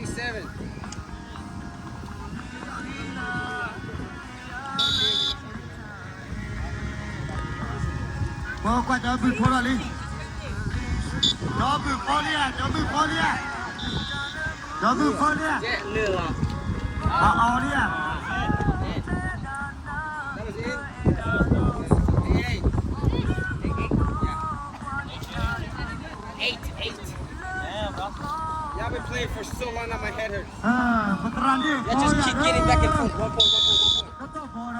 Seven. ပကွၢ်ဒီဘုၣ်ဖိလီၤလံ, ဒီဘုၣ်ဖိလံဧါ, ဒီဘုၣ်ဖိလံဧါ, ဒီဘုၣ်ဖိလံဧါ, အအီၤလံဧါ, Eight, eight. Yeah, bro. Y'all been playing for so long that my head hurts. ပသရၣ်န့ၣ် Y'all just keep getting back and forth. One point, one point, one point.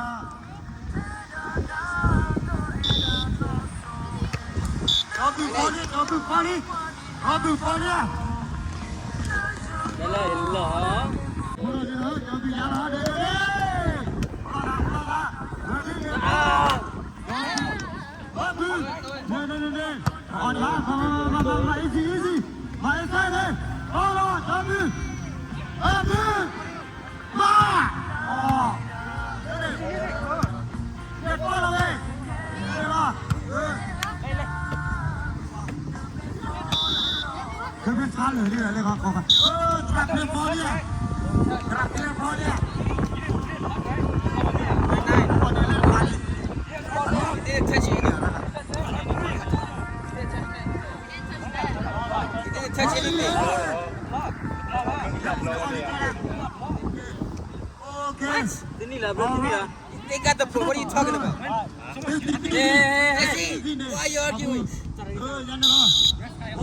ဒီဘုၣ်ဖိလံ, ဒီဘုၣ်ဖိလံ, ဒီဘုၣ်ဖိလံ. လၢလၢလီၤ. He didn't touch anything. What? They got the point. What are you talking about? Hey, hey, hey, hey, hey. Why are you arguing?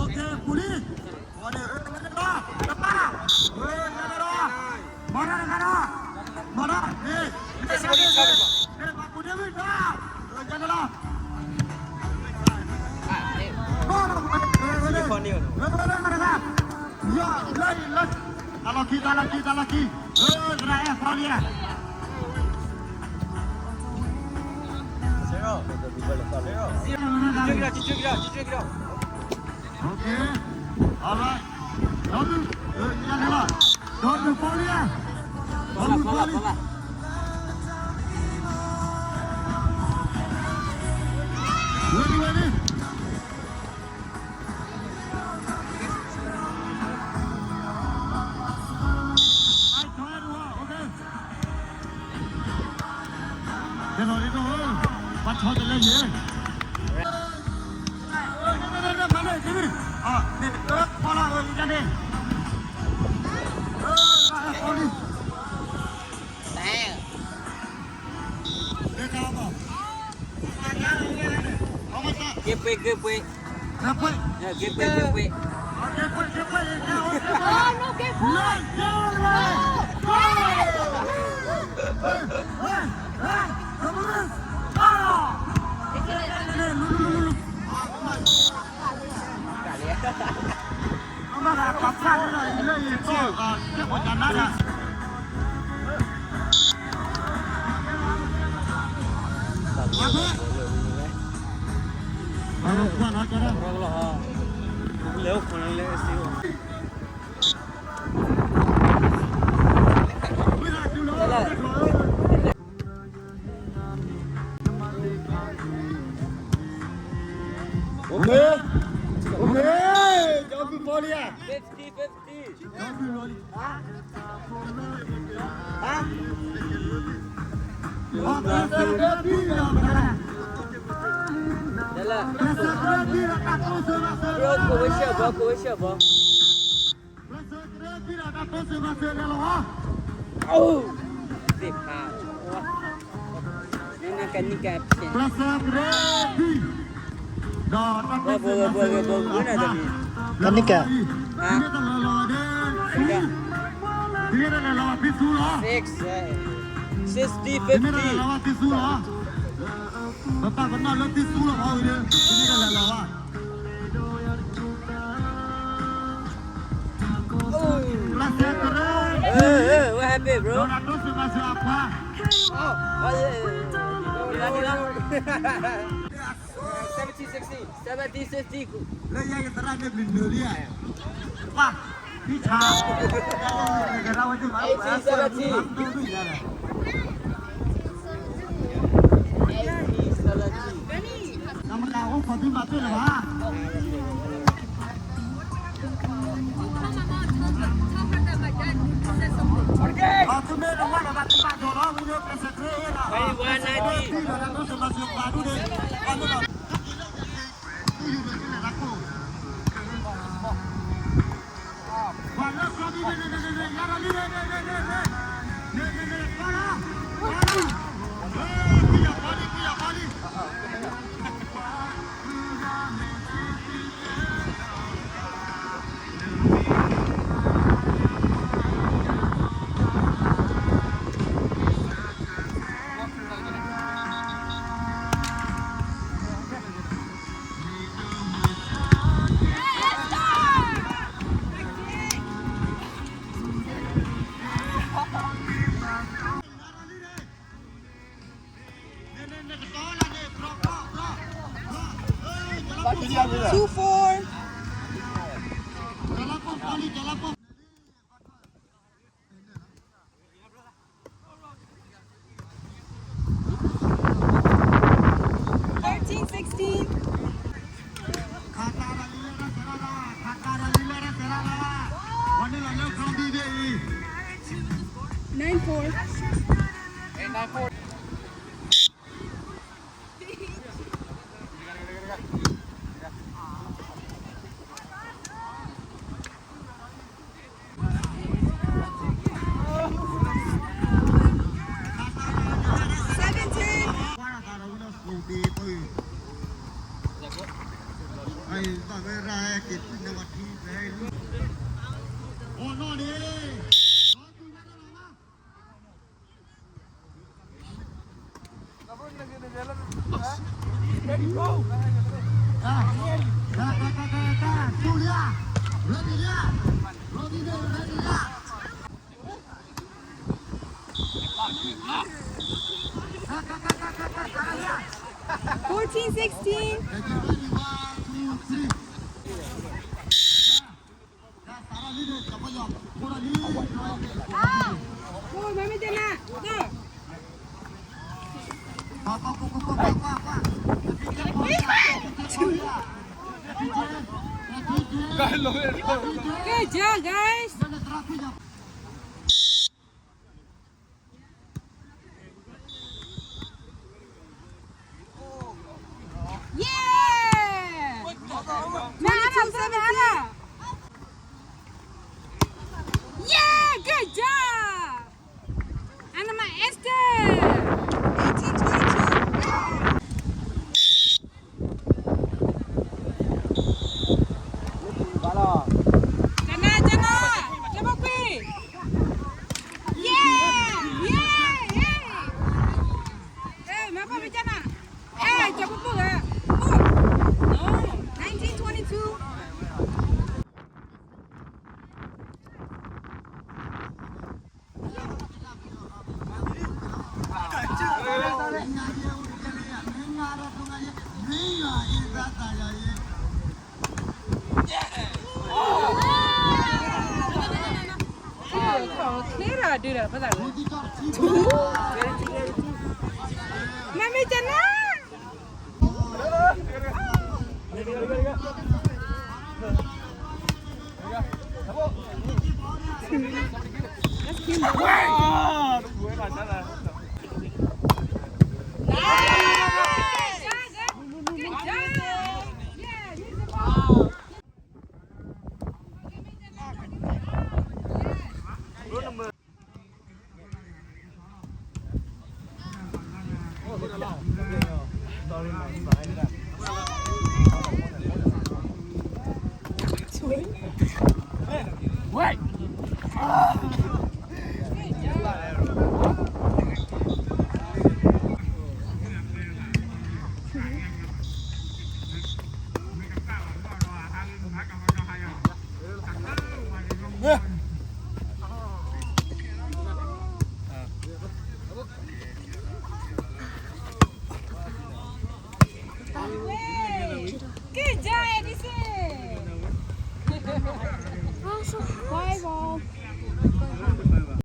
Okay, police. What are you talking about? Okay. All right. Don't do, uh, you got a lot. Don't do forty, yeah. Don't do forty. Ready, ready. All right, try to walk, okay. ကဲလီၤဒ်သိး ဘၣ်ထီတလဲယဲၢ် မၤန့ၣ် န့ၣ် ဖီလာ်ဝဲဒၣ်န့ၣ် က့ၤပှ့ၤ က့ၤပှ့ၤ က့ၤပှ့ၤ က့ၤပှ့ၤ က့ၤပှ့ၤ Okay, okay, don't be funny, ah. Fifty fifty. Don't be funny. Huh? Huh? Bro, go with your ball, go with your ball. Oh! Zip ha. Nana kanika pin. Bo, bo, bo, bo, bo, guna tadi. Kanika. Ha? Kanika. Six, eh. Sixty, fifty. Papa, papa, lọ tí sú lọ, oh, yeah. Hey, hey, what happened, bro? Oh, oh, yeah, yeah, yeah. Seventeen sixteen. Seventeen sixteen. Eighteen seventeen. Eighteen seventeen. နမတၤအိၣ်ခိးသုမၤပ့ၢ်လၢၤဘၣ်. Two four. Thirteen sixteen. Nine four. Fourteen sixteen. Good job, guys. Yeah! Twenty-two seventeen. Yeah, good job. Anna Esther. Eighteen twenty-two. Jana, Jana, Jabakwi. Yeah, yeah, yeah. Hey, my papa, Jana. Hey, Jabakwi. Oh, no. Nineteen twenty-two. Mami Jana. Good job, Edison.